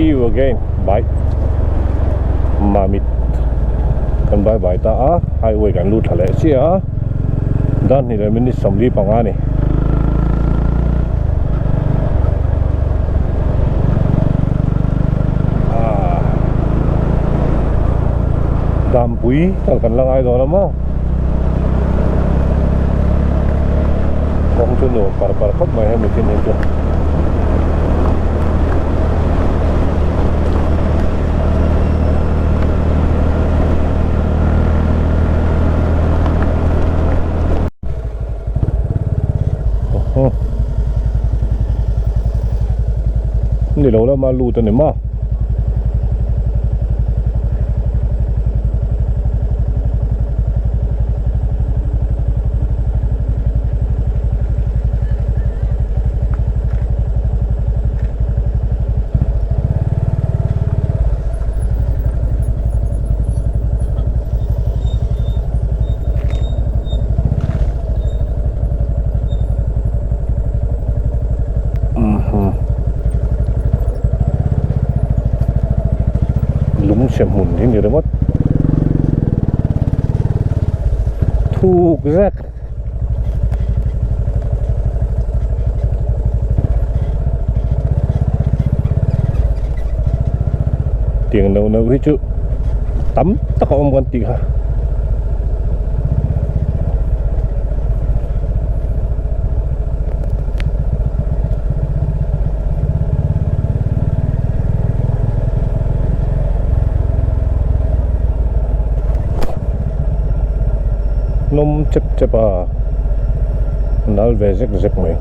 See you again. Bye. Mamit kan bye bye ta a, highway kan lut thla leh chiah a, dan hnih leh minute 45 a ni. Dampui kal kan la ngai dawn a maw? Kawng chu nuam par par khawp mai hemi chin hi chu. Ni lo lama lut a ni maw? Lungchhe hmun hi ni ringawt thuk zet tiang no no hi chu tam tak a awm kan tih kha. Nawm chep chep a nal ve zek zek mai.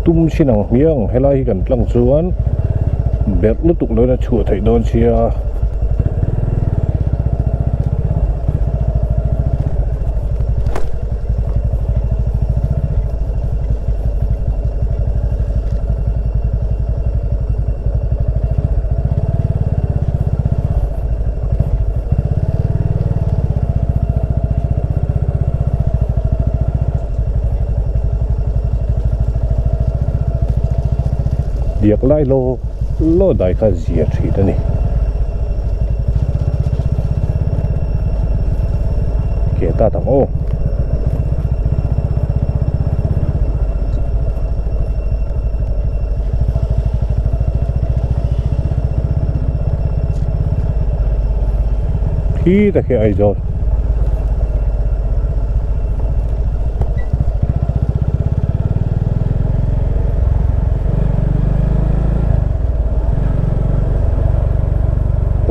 Tum chin ang hmiang helai hi kan tlang chuan berh lutuk loin a chhuah theih dawn sia. Diak lai law law dai kha zia thin a ni. Ke ta tang aw. Khi ta khi Aizawl.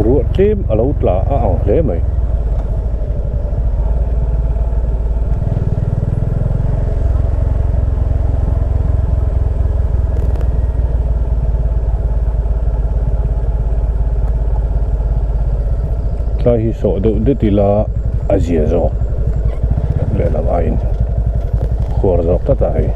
Ruah tlem a lo tla a ang hle mai. Tlai hi sawh deuh det ila a zia zawk lehlam aiin khuar zawk tlat a hei.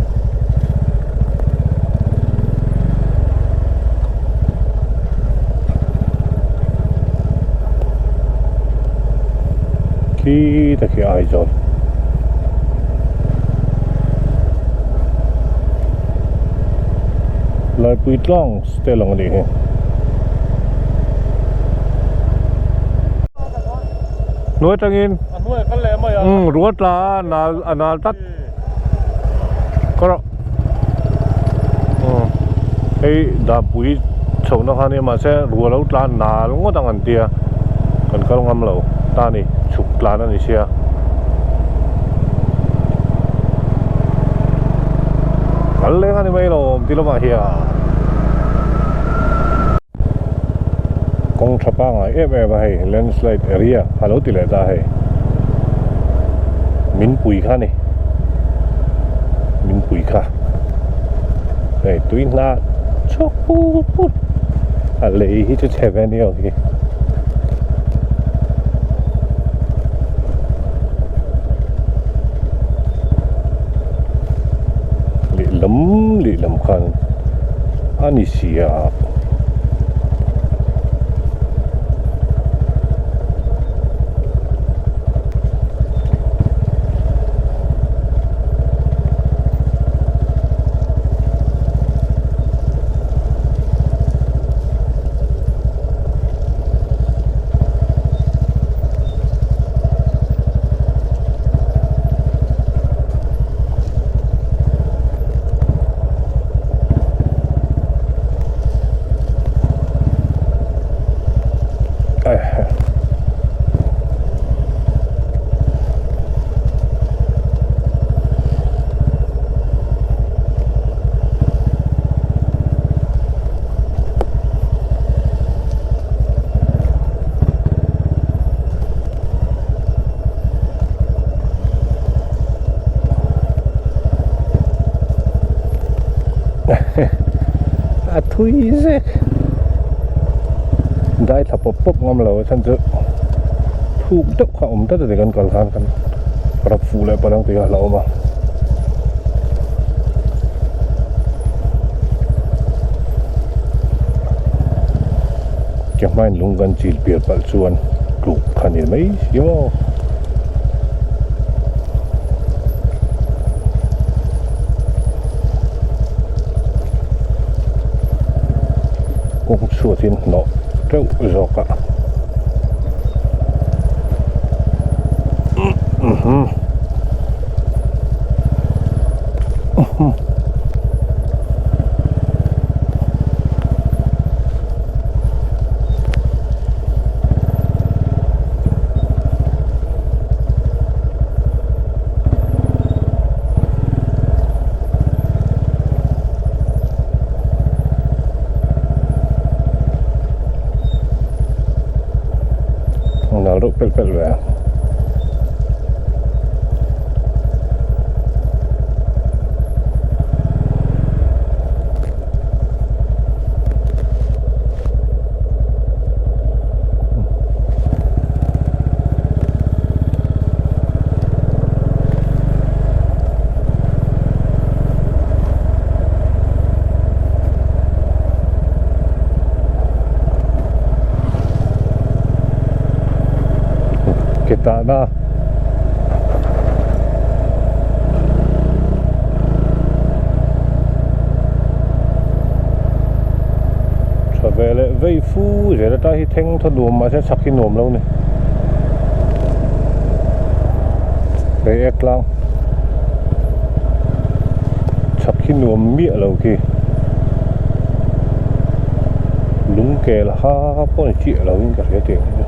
Khi ta khi Aizawl. Laipui tlang te lang a nih hi. Hnuai tangin. A hnuai kal leh mai a. Umm ruat la a nal a nal tlat. Ka rawh. Umm hei dahpui chhohna kha nia mahse ruah lo tlan nal ngawt ang an tia kan kal ngam lo ta ni chhuk tlan a ni sia. Kal leng a ni mai lo awm ti lamah hian. Kawng tha pangai em em a hei landslide area a lo ti leh ta hei min pui kha ni min pui kha hei tui hna chhuak put put a lei hi chu chhe ve ni aw hi. Lehlam lehlam khan a ni si a. A thui zek dai thla pawp pawp ngam lo a chhan chu thuk deuh kha a awm tlat a ni kan kal khan kan rap fuh leh palh ang tih kha a hlauhawm a. Ke hmain lung kan chil pial palh chuan tluk kha ni mai si maw. Kawng chhuatin hnawh teuh zawk a. Nal reuh pelh pelh ve a. Ke tahna Tha ve leh vei fu zel ata hi thleng thaw nuam mahse chhak hi nuam lo ni. Reiek tlang chhak hi nuam miah lo khi lung kel ha pawh ni chiah lo in ka hria tih ang hi chu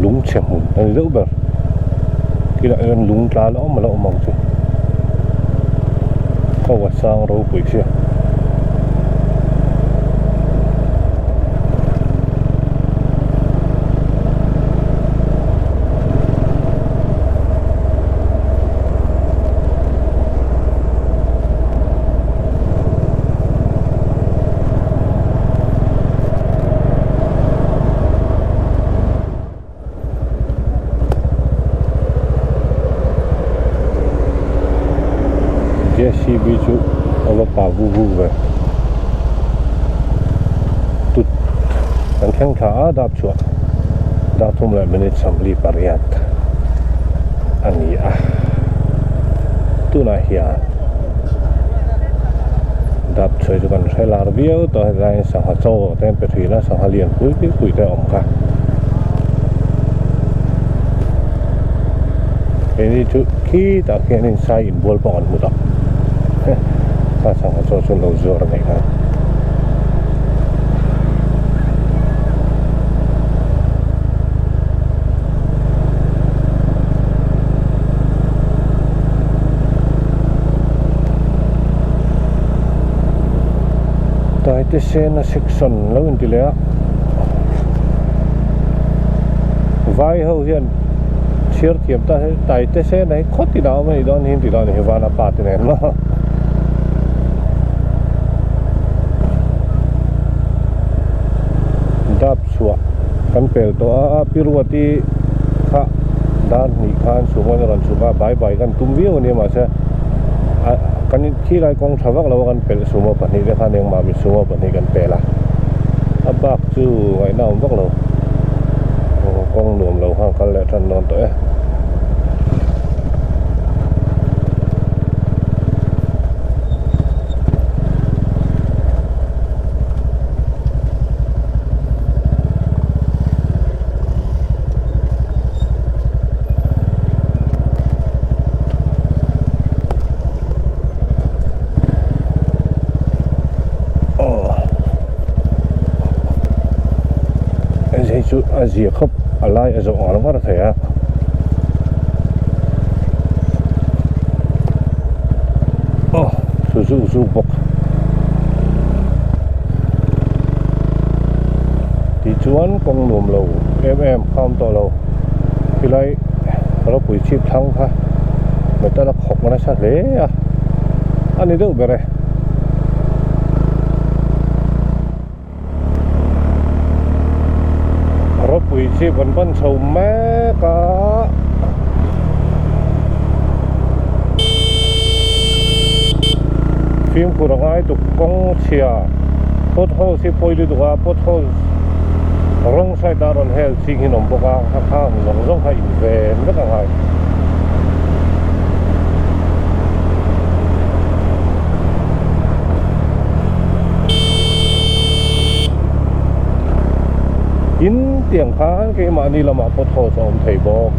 lung chhe hmun a ni deuh ber kinah hian lung tla la awm a la awm ang chu ho a sang ropui sia. JCB chu a va pa vu vu ve tut kan thleng thla a dap chhuah dar thum leh minute sawmli pariat a ni a tunah hian dap chhuah chu kan hre lar viau tawh hetlaiin sangha chaw te an pe thin a sangha lian pui pui te a awm kha. Keini chu khitah khianin sai inbual pawh kan hmu ta kha sangha chaw chu an lo zuar a nih kha. Tlai Taitesena section lo inti leh a, vai ho hian chhiar thiam ta hi Taitesena hi khaw tinah a awm a nih dawn hi an ti dawn a ni hi vana pa te nen maw. Dap chhuah kan pel tawh a, Pi Ruati kha dan hnih khan chhung a rawn chhuk a, bai bai kan tum viau a nia mahse ah kan khilai kawng tha vak lo a kan pelh sumo pahnih te khan engmah mi sumo pahnih kan pel a, a bak chu ngaihna a awm vak lo kawng nuam lo khan kal leh tan dawn tawh e. Hei chu a zia khawp a lai a zawh ngar ngar thei a. Aw chu zuk zuk bawk. Tichuan kawng nuam lo em em kha awm tawh lo. Khilai ropui chhip thlang kha metal a khawk nasa hle a a ni deuh ber e. Ropui chhip kan pan chho mek a. Fimkhur a ngai tuk kawng chhia potholes hi pawi lutuk a potholes rawng side ah rawn hel ching hi an awm bawk a a khang zawng zawng kha in ven vek a ngai. Tin tiang khan keimahni lamah potholes a awm thei bawk.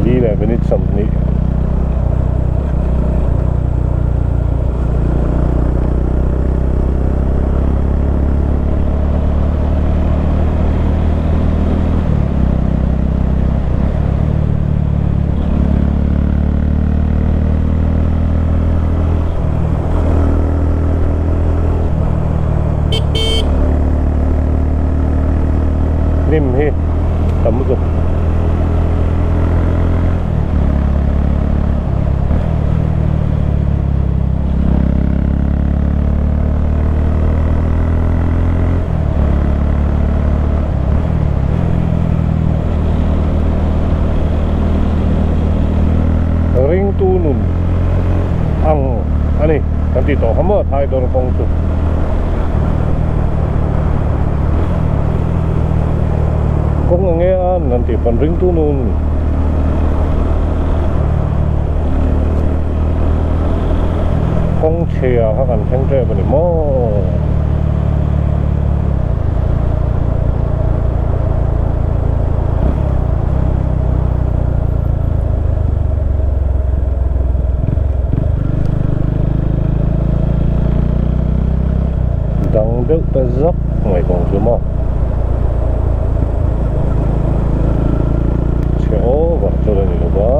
Li leh minute 20. Hnim hi tam lutuk. Ringtu nun ang a ni kan tih tawh kha maw Thaidawr kawng chu. Kawng ang nge an an tih pawn ringtu nun. Kawng chhia kha kan thleng tep a ni maw. Dang deuh ta zak mai kawng chu maw. Chhe over chu la ni lo va.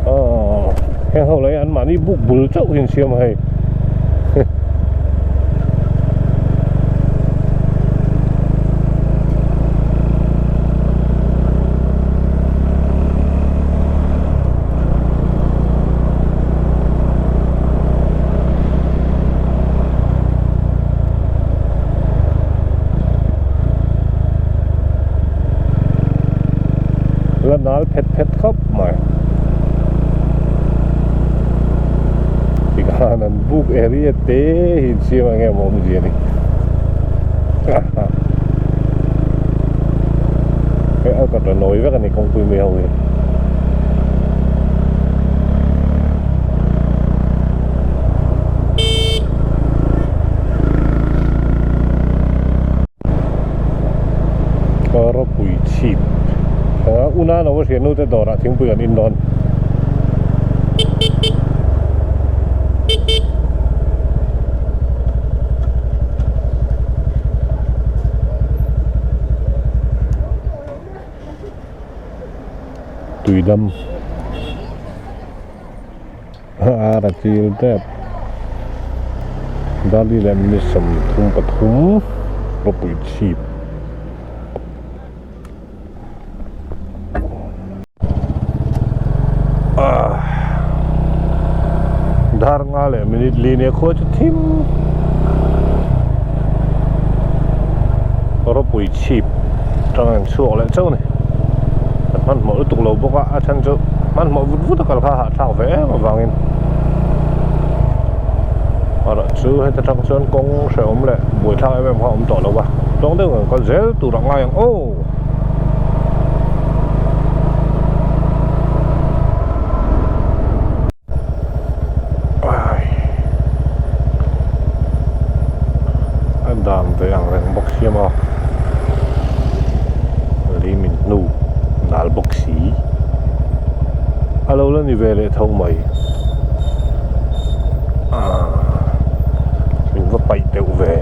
Aw heng ho lai an mahni buk bul chauh hi an siam a hei. La nal phet phet khawp mai tikhan an buk area te hi an siam ang em awmzia ni hei a kawt a nawi vek a ni kawngpui mai ho hi. Ropui chhip a una no a hriat nu te dawrah thingpui an in dawn. Tuidam ar a chil tep Dali leh minute 33 rawpui chhip. Dar nga leh minute li nia khua chu thim rawpui chhip tang an chhuak leh chauh a ni a hmanhmawh lutuk lo bawk a a chhan chu hmanhmawh vut vut a kal kha a hahthlak ve em avangin erawh chu heta tang chuan kawng hrehawm leh buaithlak em em kha a awm tawh lo va tawng deuh ang kal zel tur a ngai ang aw. A dam ve ang reng bawk sia maw lei min hnu nal bawk si a lo la ni ve leh tho mai ah min va paih deuh ve.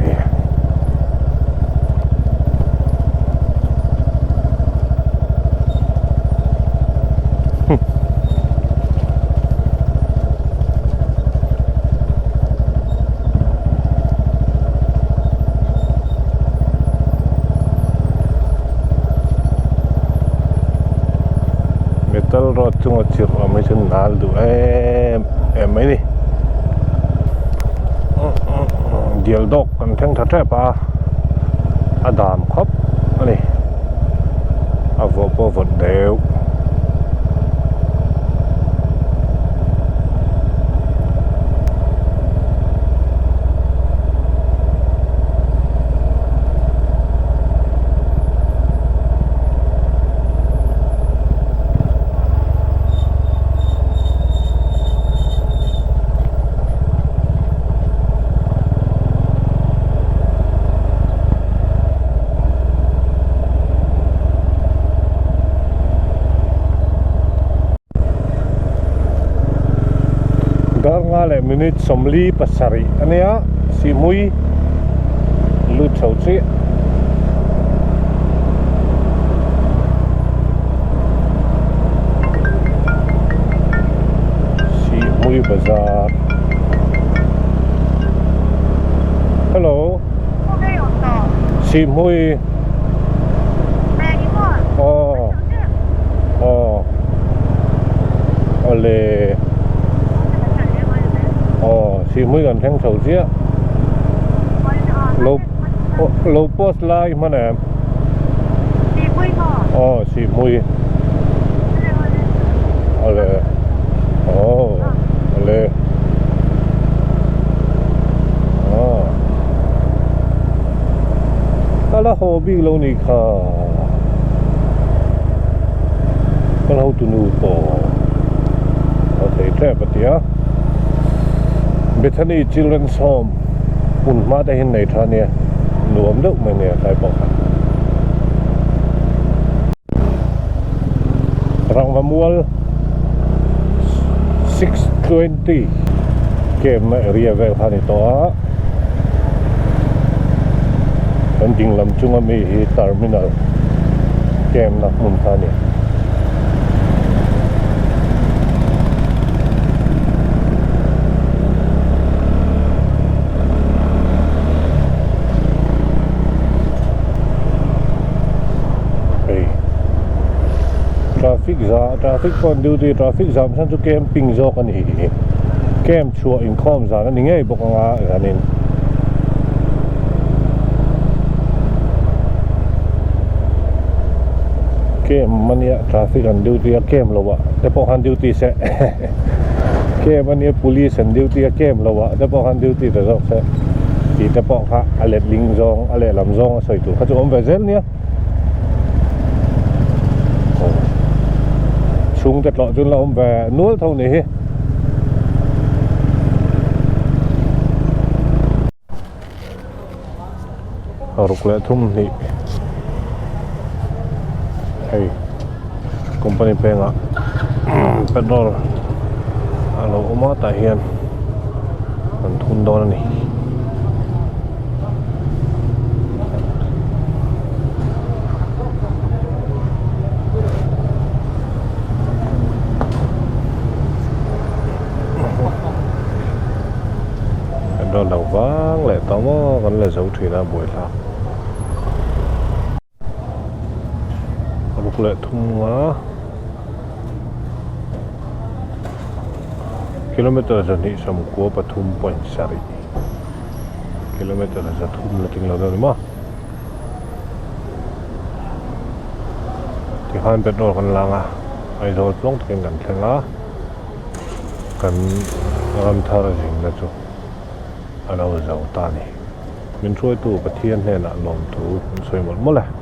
Metal rod chunga chirh awm hi chu nal duh em em mai ni dial dawk kan thleng tha tep a a dam khawp a ni a vawh pawh a vawt deuh. Dar nga leh minute 47 a nia Sihmui lut chho chiah. Sihmui bazar Hello Sihmui Aw Aw Awle Aw Sihmui kan thleng chho chiah Lo lo post lai hman em Aw Sihmui Awle Aw Awle Aw Ka la haw bik lo ni kha Kan hotu nu pawh a thei tep a ti a Bethany Children's Home hmun hma te hian nei tha ania nuam deuh mai ania tlai pawh kha. Rangva mual 620 camp na area vel kha a ni tawh a kan ding lam chunga mi hi terminal camp na hmun kha a ni. Hei traffic za traffic pawh an duty traffic zam chhan chu camping zawk a ni camp chhuah inkhawm zan a ni ngei bawk anga zanin. Camp a nia traffic an duty a camp lo ah te pawh khan duty se camp a nia police an duty a camp lo ah te pawh khan duty ta zawk se tih te pawh kha a letling zawng a lehlam zawng a sawi tur kha chu awm ve zel nia chhungte tlawh chu an la awm ve nual tho ni hi. Ruk leh thum hnih hei company pengah petrol a lo awm a tah hian an thun dawn a ni. Petrol lo vang leh tawh maw kan la zo thin a buaithlak. Ruk leh thum nga kilometer 293.7 kilometer 300 la tling lo deuh a ni maw. Tikhan petrol kan lang a, Aizawl tluang takin kan thleng a, kan ram thar zinna chu a lo zo ta a ni. Min hruaitu Pathian hnenah lawmthu kan sawi mawlh mawlh e.